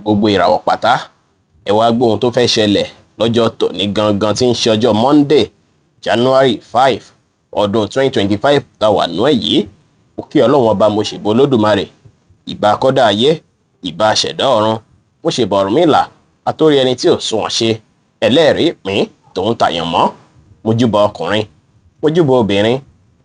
Gbogbo ìràwọ̀ pátá, ẹ wá gbóhun tó fẹ́ ṣẹlẹ̀ lọ́jọ́ tòní gangan tí ń ṣe ọjọ́ Monday, January 5, ọdún 2025 tá wà nú ẹ̀ yìí. Mo kí Ọlọ́run Ọba, mo ṣèbọ Olódùmarè, ìbà kọ́dá ayé, ìbà ṣẹ̀dá ọ̀run, mo ṣèbọ Ọ̀rúnmìlà, àtórí ẹni tí ò sunwọ̀n ṣe, ẹlẹ́rìí ìpín tòun tàyàn mọ́. Mo júbà ọkùnrin, mo júbà obìnrin,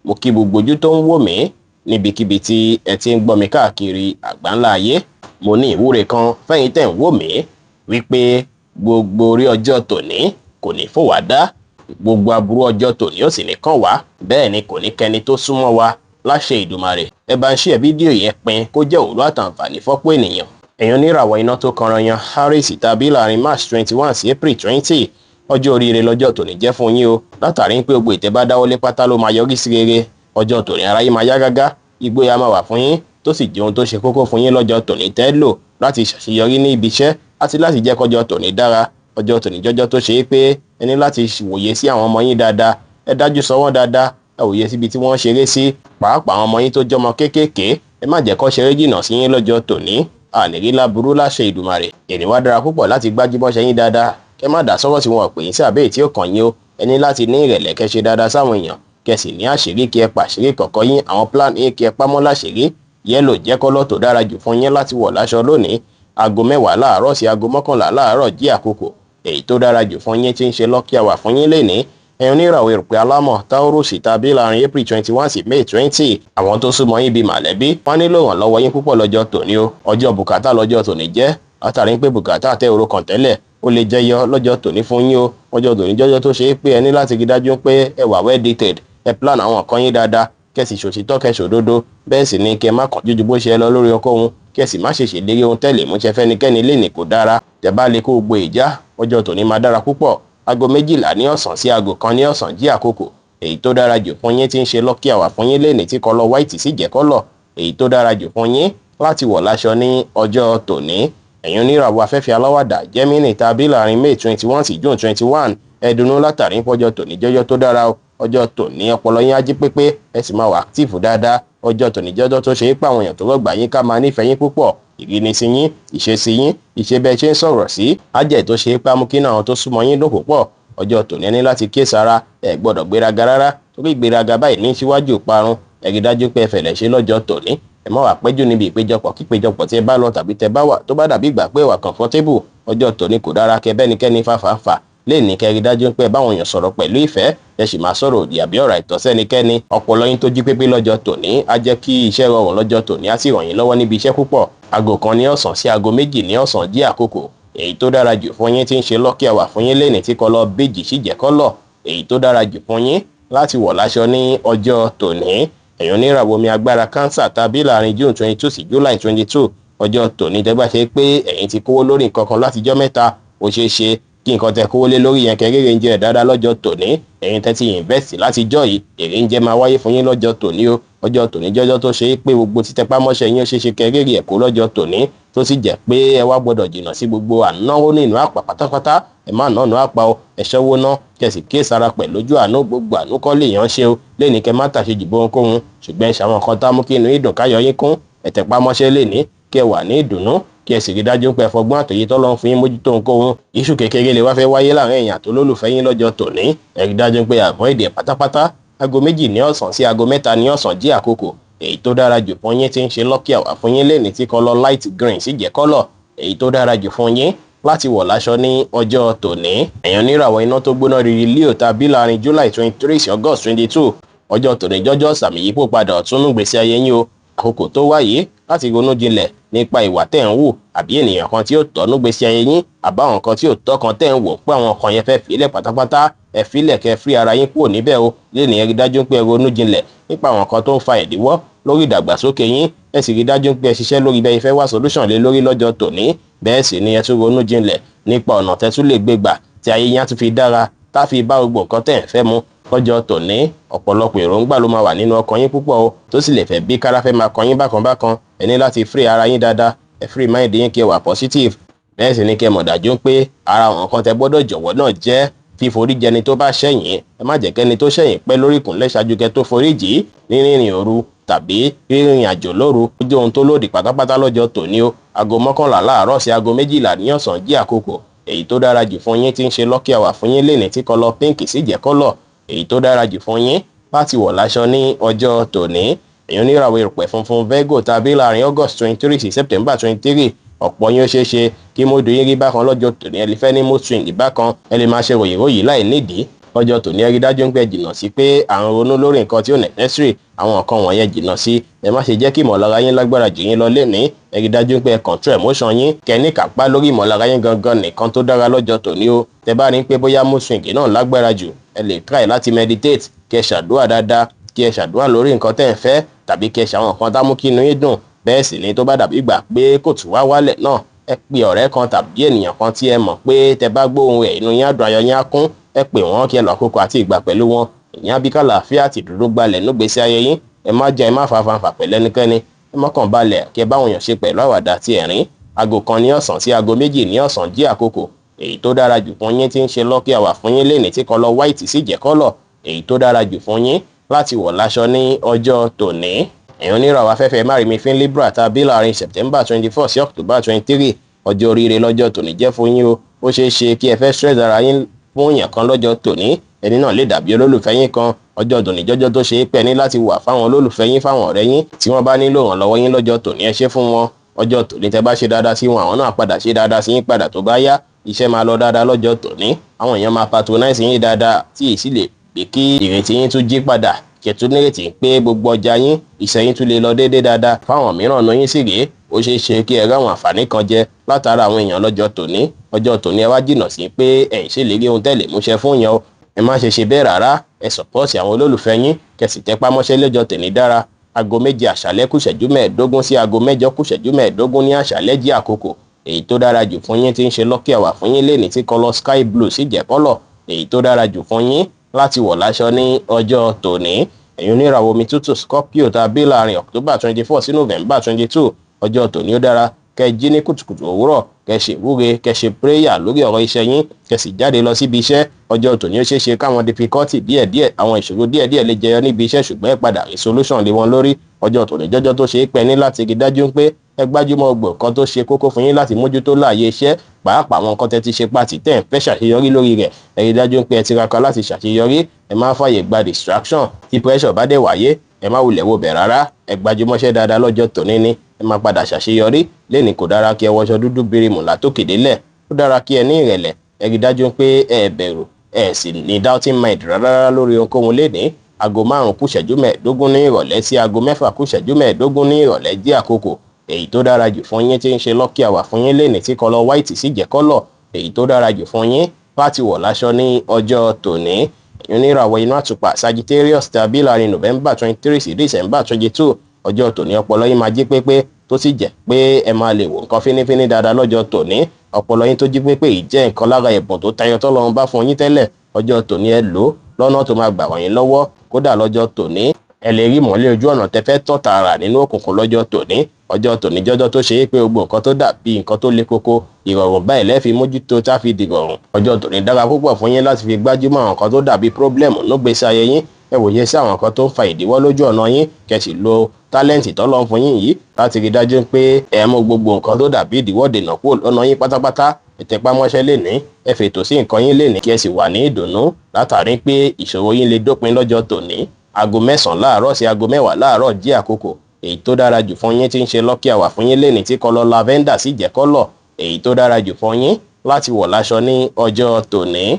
mo kí gbogbo ojú tó ń wò mí níbikíbi tí ẹ ti ń gbọ́ mi káàkiri àgbáńlá ayé. Mo ní ìwúre kan fẹ́yìn tẹ̀ ń wò mí wípé gbogbo orí ọjọ́ tòní kò ní fò wá dá, gbogbo aburú ọjọ́ tòní ó sì ní kàn wá, bẹ́ẹ̀ ni kò ní kẹni tó súnmọ́ wa láṣẹ Ìdùmarè. Ẹ bá ń ṣe fídíò yẹn pin kó jẹ́ òwúrọ̀ àtàǹfààní fọ́pọ̀ ènìyàn. Èèyàn níràwọ̀ iná tó kanran yan Aries tàbí láàrin March 21 sí April 20, ọjọ́ oríire lọ́jọ́ tòní jẹ́ fún yín o, látàrí pé gbogbo ìtẹ́ bá dáwọ́lé pátá ló máa yọrí sí rere. Ọjọ́ tòní, aráyé máa yá gágá, ìgboyà máa wà fún yín, tó sì jẹ́ ohun tó ṣe kókó fún yín lọ́jọ́ tòní tẹ́ lò láti ṣàṣeyọrí ní ibi iṣẹ́ àti láti jẹ́ kọjọ́ tòní dára. Ọjọ́ tòní jọjọ́ tó ṣe é pé ẹ ní láti wòye sí àwọn ọmọ yín dáadáa, ẹ dájú sọ wọ́n dáadáa, ẹ wòye síbi tí wọ́n ṣeré sí, pàápàá àwọn ọmọ yín tó jọmọ kéékèèké, ẹ má jẹ́ kó ṣeré jìnnà sí yín lọ́jọ́ tòní. Ànírí láburú láṣẹ Ìdùmarè. Èní wá dára púpọ̀ láti gbájúmọ́ ṣe yín dáadáa, kẹ́ má dá sọ́wọ́ tí wọn pè yín sí àbẹ́yìí tí ó kàn yín o. Ẹ ní láti ní ìrẹ̀lẹ̀, kẹ́ ṣe dáadáa sáwọn èèyàn, kẹ́ sì ní àṣírí, kí ẹ pàṣírí kọ̀ọ̀kan yín, àwọn plan A kí ẹ pamọ́ láṣìírí. Yellow jẹ́ colour tó dára jù fún yín láti wọ̀ láṣọ lónìí. Aago 10 láàárọ̀ sí aago 11 láàárọ̀ jí àkókò èyí tó dára jù fún yín tí ń ṣe lucky hour fún yín lénìí. Ẹ̀yin oníràwọ̀ erùpẹ̀ alámọ̀ Taurus tàbí láàrin April 21 sí May 20, àwọn tó súnmọ́ yín bíi màlẹ́bí wọ́n nílò ìrànlọ́wọ́ yín púpọ̀ lọ́jọ́ tòní o. Ọjọ́ bùkátà lọ́jọ́ tòní jẹ́, látàrí pé bùkátà tẹ́ oró kan tẹ́lẹ̀ ó lè jẹyọ lọ́jọ́ tòní fún yín o. Ọjọ́ tòní jọjọ́ tó ṣe é pé ẹ ní láti rí dájú pé ẹ wà well dated, ẹ plan àwọn nǹkan yín dáadáa, kẹ́ sì ṣòtítọ́, kẹ́ ṣòdodo, bẹ́ẹ̀ sì ni kẹ́ má kánjú ju bó ṣe lọ lórí ohunkóhun, kẹ́ sì má ṣe ṣèlérí ohun tẹ́lẹ̀ múṣẹ fẹ́nikẹ́ni lénìí kò dára. Tẹ́ bá lè kó gbogbo ìjà, ọjọ́ tòní máa dára púpọ̀. Aago 12 ní ọ̀sán sí aago 1 ní ọ̀sán jí àkókò èyí tó dára jù fún yín tí ń ṣe lucky hour fún yín lénìí, tí colour white sì jẹ́ colour èyí tó dára jù fún yín láti wọ̀ láṣọ ní ọjọ́ tòní. Ẹ̀yin oníràwọ̀ afẹ́fẹ́ aláwàdà Gemini tàbí láàrin May 21 sí June 21, ẹ dunnú látàrí pọ́jọ́ tòní jọjọ́ tó dára o. Ọjọ́ tòní, ọpọlọ yín á jí pépé, ẹ sì máa wà active dáadáa. Ọjọ́ tòní jọjọ́ tó ṣe é pé àwọn èèyàn tó rọ̀gbà yín ká máa nífẹ̀ẹ́ yín púpọ̀. Ìrínisí yín, ìṣesí yín, ìṣe bẹ́ẹ̀ ṣe ń sọ̀rọ̀ sí á jẹ́ tó ṣe é pé amúkí náà àwọn tó súnmọ́ yín dùn púpọ̀. Ọjọ́ tòní, ẹ ní láti kíyèsára, ẹ gbọ́dọ̀ gbéraga rárá, torí ìgbéraga báyìí ní síwájú ìparun. Ẹ rí dájú pé ẹ fẹ̀lẹ̀ ṣe lọ́jọ́ tòní. Ẹ má wà péjú níbi ìpéjọpọ̀ kípéjọpọ̀ tí ẹ bá lọ tàbí tẹ bá wà tó bá dàbí ìgbà pé wà comfortable. Ọjọ́ tòní kò dára kẹ bẹ́nikẹ́ni fàfàfà lè ní. Kẹ́ rí dájú pé báwọn èèyàn sọ̀rọ̀ pẹ̀lú ìfẹ́, ẹ sì máa sọ̀rọ̀ òdì àbí ọ̀rọ̀ àìtọ́ sẹ́nikẹ́ni. Ọpọlọ yín tó jí pépé lọ́jọ́ tòní á jẹ́ kí iṣẹ́ rọrùn lọ́jọ́ tòní, á sì ràn yín lọ́wọ́ níbi iṣẹ́ púpọ̀. Aago 1 ní ọ̀sán sí aago 2 ní ọ̀sán jí àkókò èyí tó dára jù fún yín tí ń ṣe lucky hour fún yín lénìí, tí colour beige sì jẹ́ colour èyí tó dára jù fún yín láti wọ̀ láṣọ ní ọjọ́ tòní. Ẹ̀yin oníràwọ̀ omi agbára Cancer tàbí láàrin June 22 sí July 22, ọjọ́ tòní, tẹ́gbà ṣe pé ẹ̀yin ti kówó lórí nǹkan kan látijọ́ mẹ́ta, ó ṣeé ṣe kí nǹkan tẹ kówó lé lórí yẹn kẹrẹ́rẹ́ ń jẹ́ dáadáa lọ́jọ́ tòní. Ẹ̀yin tẹ́ ti invest látijọ́ yìí, èrè ń jẹ́ máa wáyé fún yín lọ́jọ́ tòní o. Ọjọ́ tòní jọjọ́ tó ṣe é pé gbogbo títẹpá mọ́ṣẹ́ yín, ó ṣeé ṣe kẹrẹ́rẹ́ ẹ̀kọ́ lọ́jọ́ tòní, tó sì jẹ́ pé ẹ wá gbọ́dọ̀ jìnnà sí gbogbo ànáwó nínú àpà pátápátá. Ẹ má nánú àpà o, ẹ ṣọ́wó ná, kẹ́ sì kíyèsára pẹ̀lú ojú àánú. Gbogbo àánú kọ́ lèèyàn ṣe o lẹ́ni, kẹ́ má tàṣe jù bóhunkóhun, ṣùgbọ́n ẹ ṣàwọn nǹkan tá mú kí inú ìdùn káyọ̀ yín kún. Ẹ tẹpá mọ́ṣẹ́ lẹ́ni, kí ẹ wà ní ìdùnnú, kí ẹ sì rí dájú pé ẹ fọgbọ́n àtòyí tọ́lọ́ ń fún yín mójútó ohunkóhun. Iṣu kékeré lè wá fẹ́ wáyé láàrin èèyàn tó lólùfẹ́ yín lọ́jọ́ tòní, ẹ rí dájú pé avoid ẹ̀ pátápátá. Aago 2 ní ọ̀sán sí aago 3 ní ọ̀sán jí àkókò èyí tó dára jù fún yín tí ń ṣe lucky hour fún yín lẹ́ni, tí colour light green sì jẹ́ colour èyí tó dára jù fún yín láti wọ̀ láṣọ ní ọjọ́ tòní. Ẹ̀yin oníràwọ̀ iná tó gbóná riri Leo tàbí láàrin July 23 sí August 22, ọjọ́ tòní jọjọ́ sàmì yípo padà ọ̀tún nù gbèsè ayé yín o. Àkókò tó wáyé láti ronú jinlẹ̀ nípa ìwà tẹ̀ ń wù àbí ènìyàn kan tí ó tọ́ núgbèsè ayé yín, àbáwọn kan tí ò tọ́ kan tẹ̀ ń wò pé àwọn kan yẹn fẹ́ filẹ̀ pátápátá, ẹ filẹ̀, kẹ́ free ara yín kúrò níbẹ̀ o. Lẹ́nu, ẹ rí dájú pé ẹ ronú jinlẹ̀ nípa àwọn kan tó ń fa ìdíwọ́ lórí ìdàgbàsókè yín, ẹ sì rí dájú pé ẹ ṣiṣẹ́ lórí bẹ́ẹ̀ fẹ́ wá solution lé lórí lọ́jọ́ tòní. Bẹ́ẹ̀ sì ni ẹ tún ronú jinlẹ̀ nípa ọ̀nà tẹ́ tún lè gbé gbà tí ayé yín á tún fi dára, tá fi bá gbogbo nǹkan tẹ̀ ń fẹ́ mu lọ́jọ́ tòní. Ọ̀pọ̀lọpọ̀ èròǹgbà ló máa wà nínú ọkàn yín púpọ̀ o, tó sì lè fẹ́ bí kára fẹ́ máa kọ yín bákan bákan. Ẹ ní láti free ara yín dáadáa, ẹ free mind yín, kí ẹ wà positive. Bẹ́ẹ̀ sì ni kí ẹ mọ̀ dájú pé ara àwọn nǹkan tẹ́ gbọ́dọ̀ jọ̀wọ́ náà jẹ́ fíforí jẹni tó bá ṣẹ̀yìn. Ẹ má jẹ́ kẹ́ni tó ṣẹ̀yìn pẹ́ lórí ìkúnlẹ̀ ṣáájú kẹ́ tó forí jì í. Ní rìnrìn òru Tàbí rírìn àjò lóru ó jẹ́ ohun tó lòdì pátápátá lọ́jọ́ tòní o. Aago 11 láàárọ̀ sí aago 12 ní ọ̀sán jí àkókò èyí tó dára jù fún yín tí ń ṣe lucky hour fún yín lénìí, tí colour pink sì jẹ́ colour èyí tó dára jù fún yín láti wọ̀ láṣọ ní ọjọ́ tòní. Èyàn oníràwọ̀ erùpẹ̀ funfun Virgo tàbí láàrin August 23 sí September 23, ọ̀pọ̀ yín ó ṣeé ṣe kí mood yín rí bákan lọ́jọ́ tòní. Ẹ lè fẹ́ ní mood swing bákan, ẹ lè máa ṣe ròyìnròyìn láì nídìí. Lọ́jọ́ tòní, ẹ rí dájú pé jìnnà sí pé à ń ronú lórí nǹkan tí ó necessary. Àwọn nǹkan wọ̀nyẹn, jìnnà sí. Ẹ má ṣe jẹ́ kí ìmọ̀lára yín lágbára jù yín lọ lénìí. Ẹ rí dájú pé ẹ control emotion yín, kẹ́ ní kápá lórí ìmọ̀lára yín gangan nìkan tó dára lọ́jọ́ tòní o. Tẹ bá rí pé bóyá mood swing náà lágbára jù, ẹ lè try láti meditate, kẹ́ ṣàdúrà dáadáa, kí ẹ ṣàdúrà lórí nǹkan tẹ́ ẹ fẹ́, tàbí kí ẹ ṣàwọn nǹkan tá mú kí inú yín dùn. Bẹ́ẹ̀ sì ni, tó bá dàbí ìgbà pé kò tún wá wálẹ̀ náà, ẹ pe ọ̀rẹ́ kan tàbí ènìyàn kan tí ẹ mọ̀ pé tẹ bá gbóhùn rẹ̀, inú yín á dùn, ayọ̀ yín á kún. Ẹ pè wọ́n kí ẹ lọ àkókò àti ìgbà pẹ̀lú wọn. Ìyẹn á bí kàlàáfíà àti ìdúró gbalẹ̀ nígbésí ayé yín. Ẹ má jẹ́ ẹ má fa fanfà pẹ̀lú ẹnikẹ́ni. Ẹ mọ́kàn balẹ̀ kí ẹ báwọn èèyàn ṣe pẹ̀lú àwàdà àti ẹ̀rín. Aago 1 ní ọ̀sán sí aago 2 ní ọ̀sán jí àkókò èyí tó dára jù fún yín tí ń ṣe lucky hour fún yín lénìí, tí colour white sì jẹ́ colour èyí tó dára jù fún yín láti wọ̀ láṣọ ní ọjọ́ tòní. Ẹ̀yin oníràwọ̀ afẹ́fẹ́ márìmífín Libra tàbí láàrin September 24 sí October 23, ọjọ́ oríire lọ́jọ́ tòní jẹ́ fún yín o. Ó ṣeé ṣe kí ẹ fẹ́ stress ara yín fún èèyàn kan lọ́jọ́ tòní. Ẹni náà lè dàbí olólùfẹ́ yín kan. Ọjọ́ tòní jọ́jọ́ tó ṣe é pẹ́ ní láti wà fáwọn olólùfẹ́ yín, fáwọn ọ̀rẹ́ yín. Tí wọ́n bá nílò ìrànlọ́wọ́ yín lọ́jọ́ tòní, ẹ ṣe fún wọn. Ọjọ́ tòní, tẹ́ bá ṣe dáadáa sí wọn, àwọn náà padà ṣe dáadáa sí yín padà tó bá yá. Iṣẹ́ máa lọ dáadáa lọ́jọ́ tòní. Àwọn èèyàn máa patronize yín dáadáa, tí èyí sì lè pé kí ìrètí yín tún jí padà, kẹtù nírètí pé gbogbo ọjà yín, iṣẹ́ yín tún lè lọ déédéé dáadáa. Fáwọn mìíràn náà yín sì rèé, ó ṣeé ṣe kí ẹ ráwọn àǹfààní kan jẹ látara àwọn èèyàn lọ́jọ́ tòní. Ọjọ́ tòní, ẹ wá jìnnà sí pé ẹ̀ ń ṣèlérí ohun tẹ́lẹ̀ múṣẹ fún yẹn o. Ẹ má ṣe ṣe bẹ́ẹ̀ rárá. Ẹ support àwọn olólùfẹ́ yín, kẹsì tẹpá mọ́ṣẹ́ lọ́jọ́ tòní dára. Aago 7 àṣálẹ́ kù ìṣẹ́jú 15 sí aago 8 kù ìṣẹ́jú 15 ní àṣálẹ́ jí àkókò èyí tó dára jù fún yín tí ń ṣe lucky hour fún yín lénìí, tí colour sky blue sì jẹ́ colour èyí tó dára jù fún yín láti wọ̀ láṣọ ní ọjọ́ tòní. Ẹ̀yin oníràwọ̀ omi tútù Scorpio tàbí láàrin October 24 sí November 22, ọjọ́ tòní ó dára kẹ́ jí ní kùtùkùtù òwúrọ̀, kẹ́ ṣe ìwúre, kẹ́ ṣe prayer lórí ọ̀rọ̀ iṣẹ́ yín, kẹ́ sì jáde lọ síbi iṣẹ́. Ọjọ́ tòní, ó ṣeé ṣe káwọn difficulty díẹ̀díẹ̀, àwọn ìṣòro díẹ̀díẹ̀ lè jẹyọ níbi iṣẹ́, ṣùgbọ́n ẹ padà rí solution lé wọn lórí. Ọjọ́ tòní jọjọ́ tó ṣe é pẹ́ ní láti rí dájú pé ẹ gbájúmọ́ ọgbọ̀n kan tó ṣe kókó fún yín láti mójútó láàyè iṣẹ́, pàápàá àwọn nǹkan tẹ́ ti ṣe pàtì tẹ́ ẹ̀ fẹ́ ṣàṣeyọrí lórí rẹ̀. Ẹ rí dájú pé ẹ tiraka láti ṣàṣeyọrí. Ẹ má fàyè gba distraction. Tí pressure bá dẹ̀ wáyé, ẹ má wulẹ̀ wo bẹ̀ rárá. Ẹ gbájúmọ́ṣẹ́ dáadáa lọ́jọ́ tòní ni ẹ máa padà ṣàṣeyọrí. Lẹ́nìí, kò dára kí ẹ wọṣọ dúdú bírímù látòkè délẹ̀. Ó dára kí ẹ ní ìrẹ̀lẹ̀. Ẹ rí dájú pé ẹ bẹ̀rù, ẹ sì ní doubting mind rárá lórí ohunkóhun lénìí. Aago 5 kù ìṣẹ́jú 15 ní ìrọ̀lẹ́ sí aago 6 kù ìṣẹ́jú 15 ní ìrọ̀lẹ́ jẹ́ àkókò èyí tó dára jù fún yín tí ń ṣe lucky hour fún yín lénìí, tí colour white sì jẹ́ colour èyí tó dára jù fún yín láti wọ̀ láṣọ ní ọjọ́ tòní. Oníràwọ̀ inú àtùpà Sagittarius tàbí láàrin November 23 sí December 22, ọjọ́ tòní ọpọlọ yín máa jí pépé, tó sì jẹ́ pé ẹ máa lè wò nǹkan fínífíní dáadáa lọ́jọ́ tòní. Ọpọlọ yín tó jí pépé yìí jẹ́ nǹkan lára ẹ̀bùn tó tayọ tọ́lọ́run bá fún yín tẹ́lẹ̀. Ọjọ́ tòní, ẹ lò ó lọ́nà tó máa gbà wọ̀nyí lọ́wọ́. Kódà lọ́jọ́ tòní, ẹ lè rí ìmọ́lẹ̀ ojú ọ̀nà tẹ́ fẹ́ tọ̀ tààrà nínú òkùnkùn lọ́jọ́ tòní. Ọjọ́ tòní jọ́jọ́ tó ṣe é pé gbogbo nǹkan tó dàbí nǹkan tó le koko, ìrọ̀rùn báyìí lẹ́ẹ̀fi mójútó tá fi dìrọ̀rùn. Ọjọ́ tòní dára púpọ̀ fún yín láti fi gbájúmọ́ àwọn nǹkan tó dàbí problem nígbésí ayé yín. Ẹ wòye sí àwọn nǹkan tó ń fa ìdíwọ́ lójú ọ̀nà yín, kẹ́ sì lo talent tọ́lọ́run fún yín yìí láti rí dájú pé ẹ mú gbogbo nǹkan tó dàbí ìdíwọ́ dènà kúrò lọ́nà yín pátápátá. Ẹ tẹpá mọ́ṣẹ́ lénìí, ẹ fètò sí nǹkan yín lénìí, kí ẹ sì wà ní ìdùnnú látàrí pé ìṣòro yín lè dópin lọ́jọ́ tòní. Aago 9 láàárọ̀ sí aago 10 láàárọ̀ jẹ́ àkókò èyí tó dára jù fún yín tí ń ṣe lucky hour fún yín lénìí, tí colour lavender sì jẹ́ colour èyí tó dára jù fún yín láti wọ̀ láṣọ ní ọjọ́ tòní.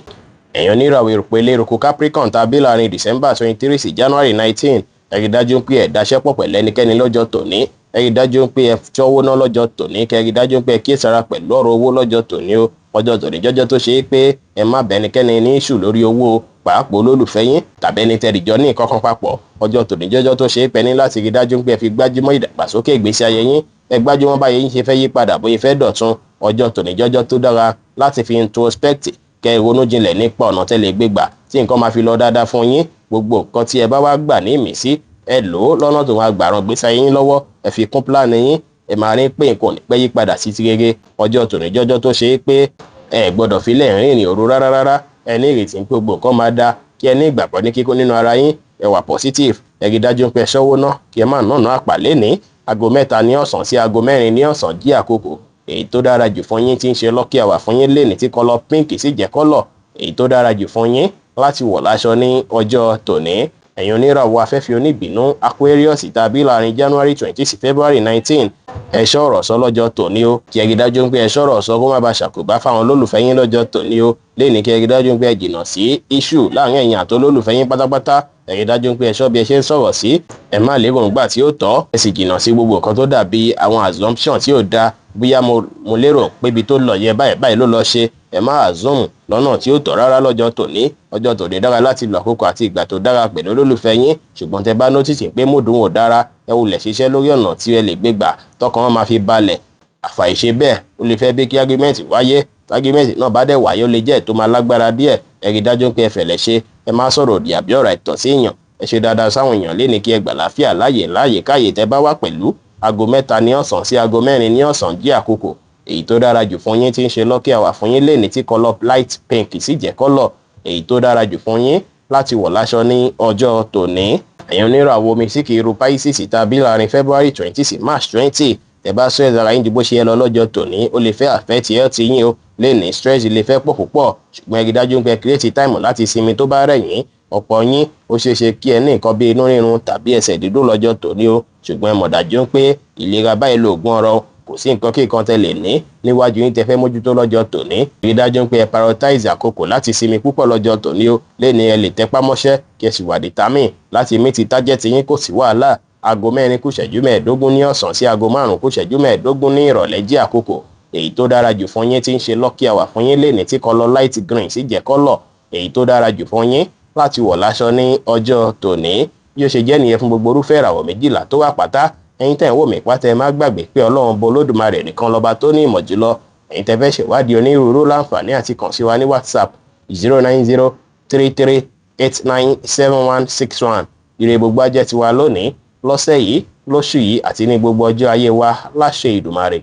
Ẹ̀yin oníràwọ̀ erùpẹ̀ eléruku Capricorn tàbí láàrin December 23 sí January 19, ẹ rí dájú pé ẹ dáṣẹ́ pọ̀ pẹ̀lú ẹnikẹ́ni lọ́jọ́ tòní. Ẹ rí dájú pé ẹ ṣọ́wó ná lọ́jọ́ tòní, kẹ́ rí dájú pé ẹ kíyèsára pẹ̀lú ọ̀rọ̀ owó lọ́jọ́ tòní o. Ọjọ́ tòní jọ́jọ́ tó ṣe é pé ẹ má bẹ ẹnikẹ́ni ní issue lórí owó, pàápàá olólùfẹ́ yín tàbí ẹni tẹ́rìjọ ní nǹkan kan papọ̀. Ọjọ́ tòní jọ́jọ́ tó ṣe é pé ní láti rí dájú pé ẹ fi gbájúmọ́ ìdàgbàsókè ìgbésí ayé yín. Ẹ gbájúmọ́ báyé yín ṣe fẹ́ yí padà, bóyá fẹ́ dọ̀tun. Ọjọ́ tòní jọ́jọ́ tó dára láti fi introspect, kẹ́ ẹ ronú jinlẹ̀ nípa ọ̀nà tẹ́lẹ̀ gbégbà tí nǹkan máa fi lọ dáadáa fún yín. Gbogbo nǹkan tí ẹ bá wá gbà ní ìmísí, ẹ lò ó lọ́nà tó máa gbà ràn gbèsè ayé yín lọ́wọ́. Ẹ fi kún plan yín, ẹ máa rí pé nǹkan ò ní pẹ́ yí padà sí ti rere. Ọjọ́ tòní jọ́jọ́ tó ṣe é pé ẹ gbọ́dọ̀ filẹ̀ rìnrìn òru rárá rárá. Ẹ ní ìrètí pé gbogbo nǹkan máa dáa, kí ẹ ní ìgbàgbọ́ ní kíkún nínú ara yín. Ẹ wà positive. Ẹ rí dájú pé ẹ ṣọ́wó ná, kí ẹ má nànà àpà lénìí. Aago 3 ní ọ̀sán sí aago 4 ní ọ̀sán jí àkókò èyí tó dára jù fún yín tí ń ṣe lucky hour fún yín lénìí, tí color pink sì jẹ́ color èyí tó dára jù fún yín láti wọ̀ láṣọ ní ọjọ́ tòní. Ẹ̀yin oníràwọ̀ afẹ́fẹ́ oníbínú Aquarius tàbí láàrin January 20 sí February 19, ẹ ṣọ́ ọ̀rọ̀ sọ lọ́jọ́ tòní o. Kí ẹ rí dájú pé ẹ ṣọ́ ọ̀rọ̀ sọ kó má bàa ṣàkóbá fáwọn olólùfẹ́ yín lọ́jọ́ tòní o. Léni, kí ẹ rí dájú pé ẹ jìnnà sí issue láàrin ẹ̀yin àti olólùfẹ́ yín pátápátá. Ẹ rí dájú pé ẹ ṣọ́ bí ẹ ṣe ń sọ̀rọ̀ sí, ẹ má lérò ńgbà tí ó tọ́, ẹ sì jìnnà sí gbogbo nǹkan tó dàbí àwọn assumption tí ò dáa, bóyá mo lérò pé ibi tó lọ yẹ, báyìí báyìí ló lọ ṣe. Ẹ má assume lọ́nà tí ó tọ́ rárá lọ́jọ́ tòní. Ọjọ́ tòní dára láti lo àkókò àti ìgbà tó dára pẹ̀lú olólùfẹ́ yín, ṣùgbọ́n tẹ bá notice pé mood wọn ò dára, ẹ wulẹ̀ ṣiṣẹ́ lórí ọ̀nà tí ẹ lè gbé gbà tọkàn wọn máa fi balẹ̀. Àfàìṣe bẹ́ẹ̀, ó lè fẹ́ bí kí argument wáyé. Argument náà bá dẹ̀ wáyé, ó lè jẹ́ tó máa lágbára díẹ̀. Ẹ rí dájú pé ẹ fẹ̀lẹ̀ ṣe, ẹ má sọ̀rọ̀ òdì àbí ọ̀rọ̀ àìtọ́ sí èèyàn. Ẹ ṣe dáadáa sáwọn èèyàn léni, kí ẹ gbà láfíà láàyè láàyè káyè tẹ bá wà pẹ̀lú. Aago 3 ní ọ̀sán sí aago 4 ní ọ̀sán jí àkókò èyí tó dára jù fún yín tí ń ṣe lucky hour fún yín léni, tí color light pink sì jẹ́ color èyí tó dára jù fún yín láti wọ̀ láṣọ ní ọjọ́ tòní. Ẹ̀yin oníràwọ̀ omi sí kìí ru Pisces tàbí láàrin February 20 sí March 20, tẹ́ bá stress ara yín ju bó ṣe yẹ lọ lọ́jọ́ tòní, ó lè fẹ́ affect health yín o. Lè ní stress lè fẹ́ pọ̀ púpọ̀, ṣùgbọ́n ẹ rí dájú pé create time láti sinmi tó bá rẹ̀ yín. Ọ̀pọ̀ yín, ó ṣeé ṣe kí ẹ ní nǹkan bí inú rírun tàbí ẹsẹ̀ dídùn lọ́jọ́ tòní o, ṣùgbọ́n ẹ mọ̀ dájú pé ìlera báyìí lóògùn ọrọ̀. Kò sí nǹkan kí nǹkan tẹ lè ní níwájú yín tẹ fẹ́ mójútó lọ́jọ́ tòní. Rí dájú pé ẹ prioritize àkókò láti sinmi púpọ̀ lọ́jọ́ tòní o. Lẹ́ni ẹ lè tẹpá mọ́ṣẹ́, kí ẹ sì wà determined láti meet target yín, kò sí wàhálà. Aago 4 kù ṣẹ́jú 15 ní ọ̀sán sí aago 5 kù ṣẹ́jú 15 ní ìrọ̀lẹ́ jí àkókò èyí tó dára jù fún yín tí ń ṣe lucky hour fún yín lẹ́ni, tí color light green sì jẹ́ color èyí tó dára jù fún yín láti wọ̀ láṣọ ní ọjọ́ tòní. Bí ó ṣe jẹ́ nìyẹn fún gbogbo irúfẹ́ ìràwọ̀ 12 tó wà pátá. Ẹ̀yin tẹ́ ń wò mí pátá, ẹ má gbàgbé pé Ọlọ́run bọ Olódùmarè nìkan lọ́ba tó ní ìmọ̀ jùlọ. Ẹ̀yin tẹ́ fẹ́ ṣèwádìí onírúurú, láǹfààní àti kàn sí wa ní WhatsApp, 09033897161. Ire gbogbo ajẹ́ tiwa lónìí, lọ́sẹ̀ yìí, lóṣù yìí àti ní gbogbo ọjọ́ ayé wa láṣẹ Ìdùmarè.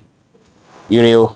Ire o.